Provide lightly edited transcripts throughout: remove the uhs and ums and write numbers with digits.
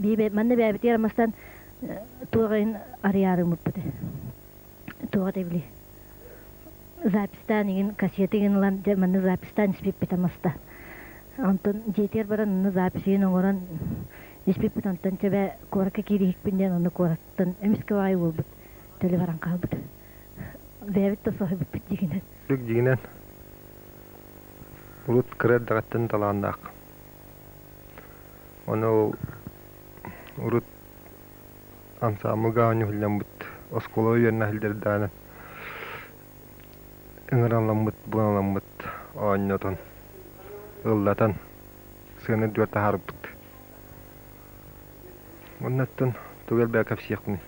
Манна бэйэбитигэр мастан туох иһин арыйаарыммыппыт. Туох этэй били записьтаан игин кассета игин ылан дьэ манна записьтаан испиппит маста. Онтон дьиэтигэр баран онно запись игин оҥорон испиппит онтон чэбэ куоракка киириһикпин диэн онно куораттан эмискэ баҕайы буолбут төлө баран хаалбыт. Бэйэбит да соһуйбуппут дьигинэн. Үрдүк дьигинэн урут кыра эрдэҕиттэн талааннаах. Ону ол урут ансаамбылга оонньуу оскуола үөрэнэ сылдьардаанын ыҥыраламмыт, буналаммыт оонньотон, ыллатан сыана үрдүгэр таһаарбыт. Оннуттан тугу элбэҕи кэпсиэхпиний?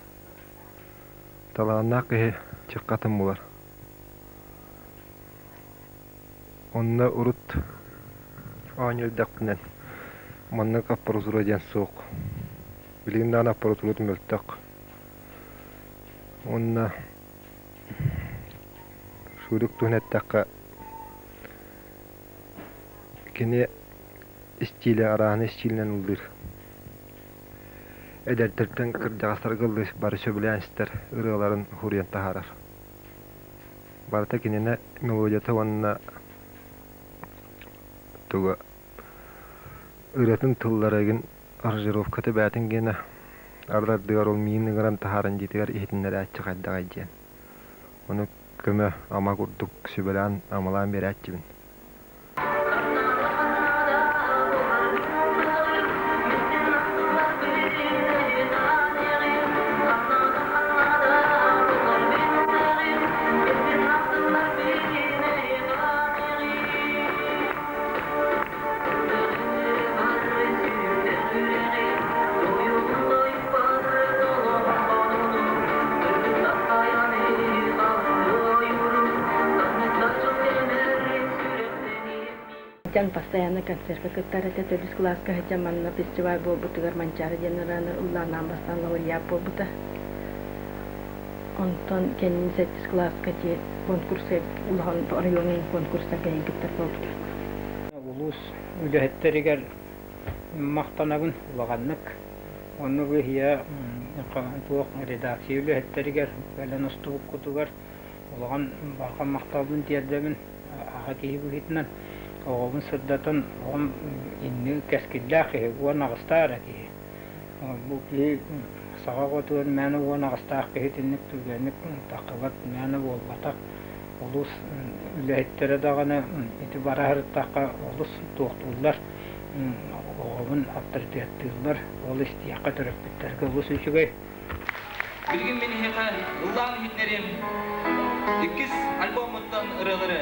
Талааннаах киһи чыккатын булар. Онно урут оонньуу эрдэхпинэ маннык аппаратура диэн суох. Билигин даҕаны аппаратурата мөлтөх. Уонна Шурик туһун эттэххэ, кини истиилэ арааһын истиилинэн ыллыыр. Эдэрдэртэн кырдьаҕастарга ыллыыр бары сөбүлээн истэр ырыаларын суруйан таһаарар. Барыта кинини мелодията уонна туга ырыатын тыллара игин аранжировката бээтин гиэнэ ардардыгар ол миин ыҥыран таһааран дьиэтигэр иһитиннэрээччи хайдаҕай диэн. Ону көмө ама курдук сүбэлээн амалаан биэрээччибин. Дьон постоянно концертка кыттар этэ. Төрдүс кылааска сылдьан манна фестиваль буолбутугар Манчаары диэн ырыаны ыллаан аан бастаан лауреат буолбута. Онтон кэннин сэттис кылааска ити конкурса улахан оройуонун конкурстарга кыттар буолбута. Улуус үлэһиттэригэр махтанабын улаханнык. Оннук иһийэ туох редакция үлэһиттэригэр кэлэн устубуккутугар улахан барҕа махталбын тиэрдэбин. Аҕа киһи быһыытынан оҕобун сырдатан оҕом инники кэскиллээх киһи, 18-таах эрэ киһи. Бу киһи саха оҕотугар мээнэ 18-таах киһи итинник түргэнник таххыбат мээнэ буолбатах. Улуус үлэһиттэрэ даҕаны ити бара сырыттахха олус туохтууллар, оҕобун авторитеттыыллар, ол истиэххэ төрөппүттэргэ олус үчүгэй. Билигин мин эһиэхэ ыллаан иһитинэриэм иккис альбоммуттан ырыалары.